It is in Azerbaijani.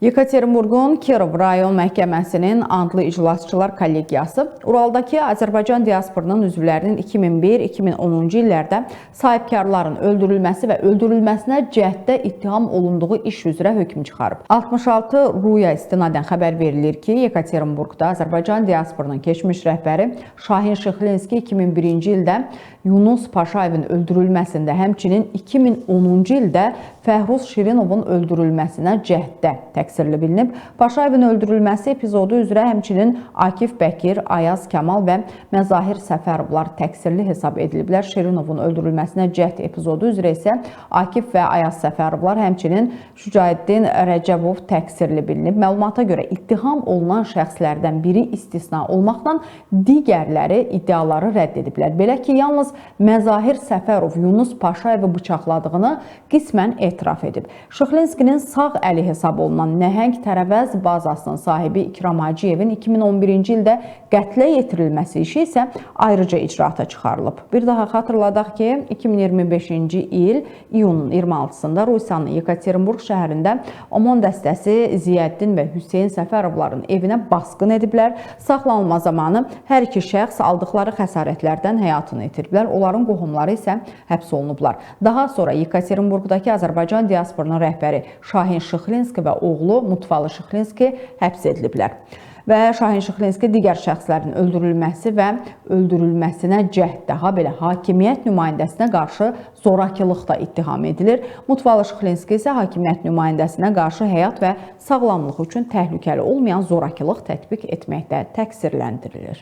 Yekaterinburqun Kirov rayon məhkəməsinin Antlı İclasçılar Kollegiyası Uraldakı Azərbaycan diasporunun üzvlərinin 2001-2010-cu illərdə sahibkarların öldürülməsi və öldürülməsinə cəhddə ittiham olunduğu iş üzrə hökm çıxarıb. 66 Ruya istinadən xəbər verilir ki, Yekaterinburqda Azərbaycan diasporunun keçmiş rəhbəri Şahin Şıxlinski 2001-ci ildə Yunus Paşayevin öldürülməsində, həmçinin 2010-cu ildə Fəhruz Şirinovun öldürülməsinə cəhddə təqsirli bilinib. Paşayevin öldürülməsi epizodu üzrə həmçinin Akif Bəkir, Ayaz Kəmal və Məzahir Səfərovlar təqsirli hesab ediliblər. Şirinovun öldürülməsinə cəhd epizodu üzrə isə Akif və Ayaz Səfərovlar, həmçinin Şücaəddin Rəcəbov təqsirli bilinib. Məlumata görə ittiham olunan şəxslərdən biri istisna olmaqla digərləri iddiaları rədd ediblər. Belə ki, yalnız Məzahir Səfərov Yunus Paşayevi bıçaqladığını qismən etiraf edib. Şıxlinskinin sağ əli hesab olunan Nəhəng tərəvəz bazasının sahibi İkram Hacıyevin 2011-ci ildə qətlə yetirilməsi işi isə ayrıca icraata çıxarılıb. Bir daha xatırladaq ki, 2025-ci il iyunun 26-sında Rusiyanın Yekaterinburq şəhərində OMON dəstəsi Ziyəddin və Hüseyn Səfərovların evinə basqın ediblər. Saxlanılma zamanı hər iki şəxs aldıqları xəsarətlərdən həyatını itiriblər. Onların qohumları isə həbs olunublar. Daha sonra Yekaterinburqdakı Azərbaycan diasporunun rəhbəri Şahin Şıxlinski və oğlu Mutfalı Şıxlinski həbs ediliblər. Və Şahin Şıxlinski digər şəxslərin öldürülməsi və öldürülməsinə cəhd, daha belə hakimiyyət nümayəndəsinə qarşı zorakılıqda ittiham edilir. Mutfalı Şıxlinski isə hakimiyyət nümayəndəsinə qarşı həyat və sağlamlıq üçün təhlükəli olmayan zorakılıq tətbiq etməkdə təqsirləndirilir.